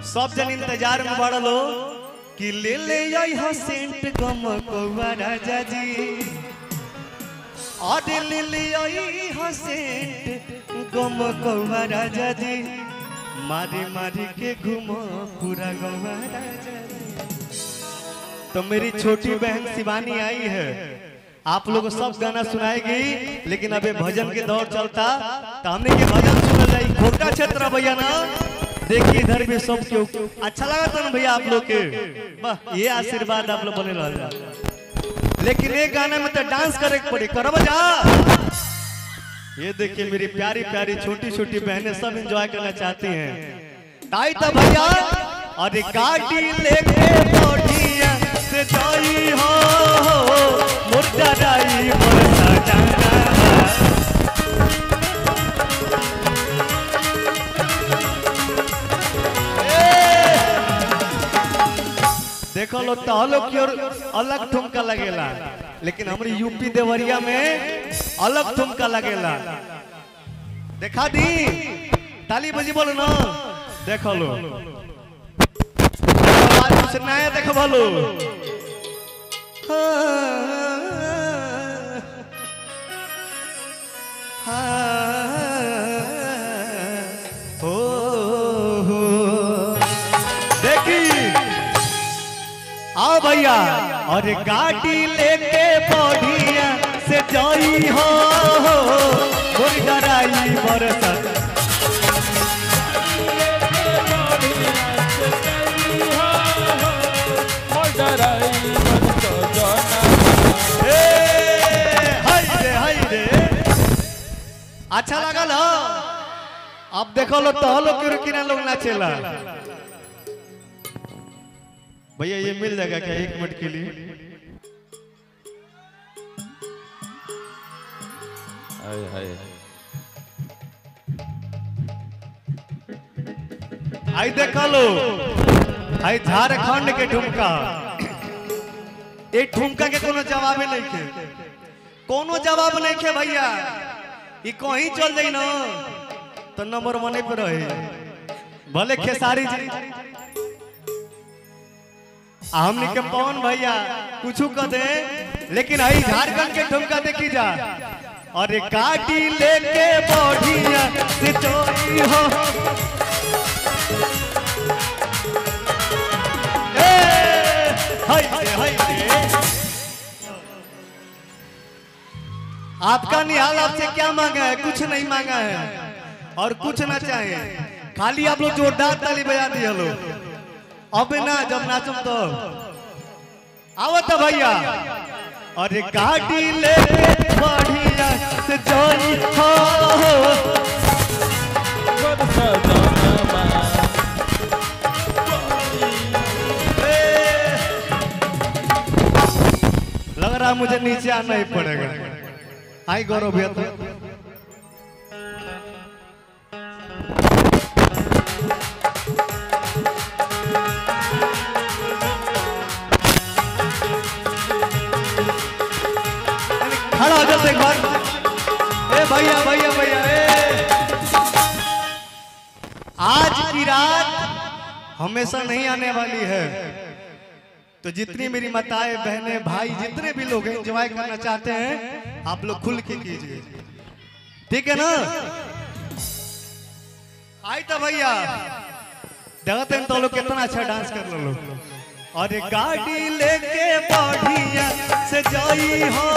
सब जन इंतजार में बड़लो कि ले ले आई हो सेंट गम कौआ राजा जी, और ले ले आई हो सेंट गम कौआ राजा जी, मारी मारी के घूमो पूरा गौआ राजा जी। तो मेरी छोटी बहन शिवानी आई है, आप लोग सब गाना सुनाएगी, लेकिन अबे भजन के दौर चलता तो हमने के भजन सुना जाए। खोटा क्षेत्र भैया ना, देखिए इधर भी सब क्यों अच्छा लगा था ना भैया आप लोग के, वाह ये आशीर्वाद आप लोग बने रह। लेकिन एक गाना में तो डांस करे पड़ी, करो जा। ये देखिए मेरी प्यारी प्यारी छोटी छोटी बहनें सब एंजॉय करना चाहती हैं। ताई तो भैया अरे गाड़ी लेके बढ़िया से जाई हो मुर्दा राई बरसा जाना। देखो लो तो की ओर अलग ठुमका लगेला, लेकिन हमारी यूपी देवरिया में अलग ठुमका लगेला। देखा दी ताली बजी बोलो ना, देखो लो नया देखो बोलो। हो देखी आओ भैया, और गाड़ी लेके बढ़िया से जाई हो मुर्गराई बरसा। हाय रे अच्छा लगल हो। अब देखो लो तो लोग किना लोग नाचेला। भैया ये मिल जाएगा क्या एक मिनट के लिए? हाय हाय आई देखा लो, आई झारखंड के ठुमका। एक ठुमका के कोनो जवाब नहीं के, कोनो जवाब नहीं के भैया। ये कहीं चल जाई ना तो नंबर 1 पे रहे, भले खेसारी जी हमने के पवन भैया कुछ कह दे, लेकिन आई झारखंड के ठुमका देखी जा। अरे गाड़ी लेके बढ़िया से चोरी हो। ए हाय हाय आपका निहाल आपसे क्या मांगा है? कुछ नहीं मांगा है और कुछ ना चाहे, खाली आप लोग जोरदार ताली बजा दिए लोग। अब ना जब नाचम तो आवत भैया। अरे गाड़ी ले बढ़िया से जाई हो लग रहा मुझे नीचे आना ही पड़ेगा। आई गौरव भैया तो खड़ा हो जाते एक बार। ए भैया भैया भैया ए, आज की रात हमेशा नहीं आने वाली है, तो जितनी मेरी माताएं बहनें भाई जितने भी लोग एंजॉय करना चाहते हैं आप लोग खुल के कीजिए, ठीक है ना? आई तो भैया देखते हैं तो लोग कितना अच्छा डांस कर लो। और गाड़ी लेके बढ़िया से जाई हो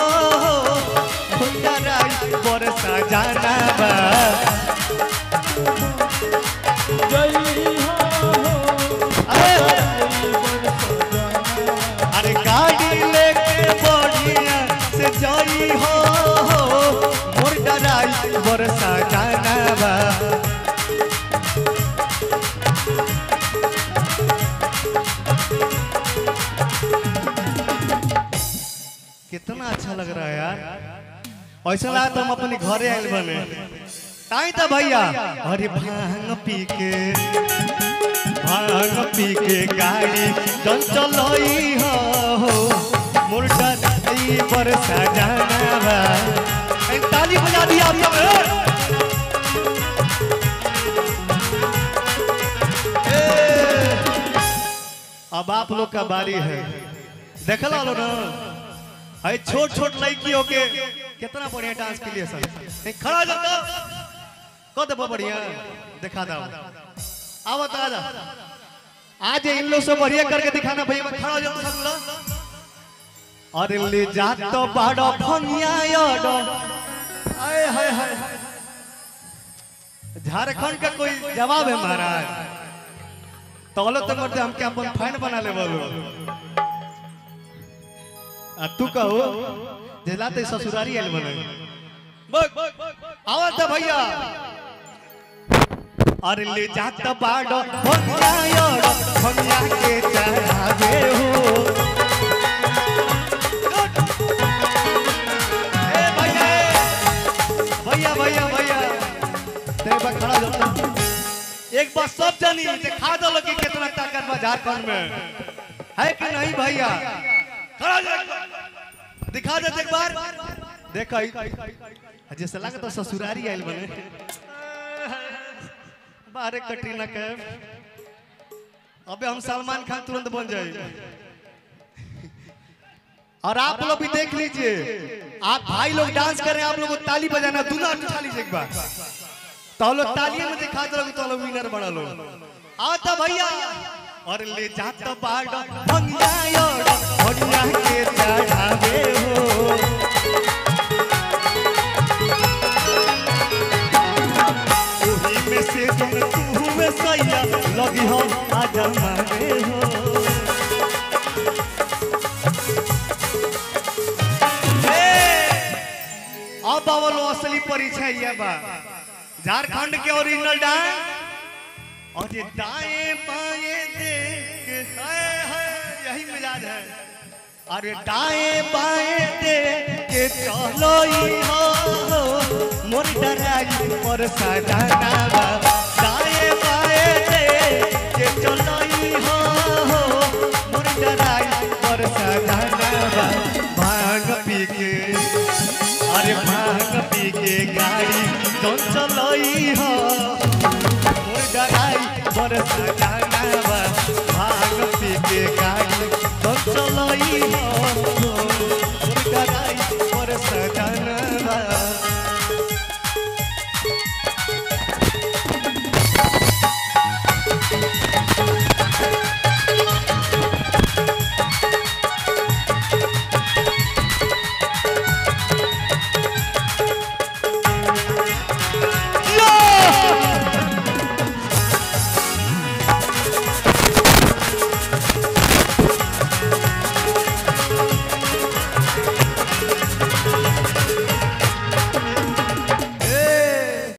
बरसा जाना बा। अरे गाड़ी लेके बढ़िया से जाई हो मुर्डराई बरसा जाना बा। कितना अच्छा लग रहा है यार, ऐसा लगा तो हम अपने घरे आयल बने। ताई तो भैया अरे भांग पी के गाड़ी जन चलई हो मुर्दा बरसा जाना बा। ताली बजा दिया आप सब। अब आप लोग का बारी है। देखला लो ना, अरे छोट छोट लड़कियों के कितना बढ़िया डांस के लिए सर खड़ा जाता को दे बढ़िया दिखा दो। आओ तो आजा, आज इन लोग से बढ़िया करके दिखाना भैया। खड़ा हो जाओ सब लोग। अरे ले जा तो बड़ा भंगिया यार, आए हाय हाय। झारखंड का कोई जवाब है महाराज? तौलो तो मरते हम क्या अपन फैन बना ले बोलो। आ तू कहो जेला ते ससुरारी आइल बने। आवाज दे भैया। अरे ले जात बाड़ो भंगिया यार, भंगिया के चढ़ावे हो। ए भैया भैया भैया भैया तेरे पर खड़ा जाता। एक बार सब जानी दिखा दो कि कितना ताकत बा झारखंड में है कि नहीं भैया। खड़ा जा दिखा दे एक बार। देखा जैसे लगता ससुरारी आइल बने। बारे कटरीना कैफ, अबे हम सलमान खान तुरंत बन जाए। और आप लोग भी देख लीजिए, आप भाई लोग डांस करें, आप लोग को ताली बजाना, दोनों हाथ उठा लीजिए एक बार। तो लोग तालियों में दिखा दो तो लोग विनर बना लो। आता भैया। और ले जाता बाड़ा भंगिया यार, भंगिया के चढ़ावे हो। ओही में से तुम तू हुए सैया लगी हो आजा मारे हो। अब आवलो असली परिचय ये बा झारखंड के ओरिजिनल डांस। और ये दाएं बाएं देख हाय हाय यही मिजाज है। अरे दाएं बाएं देख के चलो हो मोर डराई पर सजाना बा। दाएं बाएं देख के चलो हो मोर डराई पर सजाना बा। भांग पी के, अरे भांग पी के गाड़ी जौन चलई हो मोर डराई पर सजाना बा। भांग पी के गाड़ी जौन चलई हो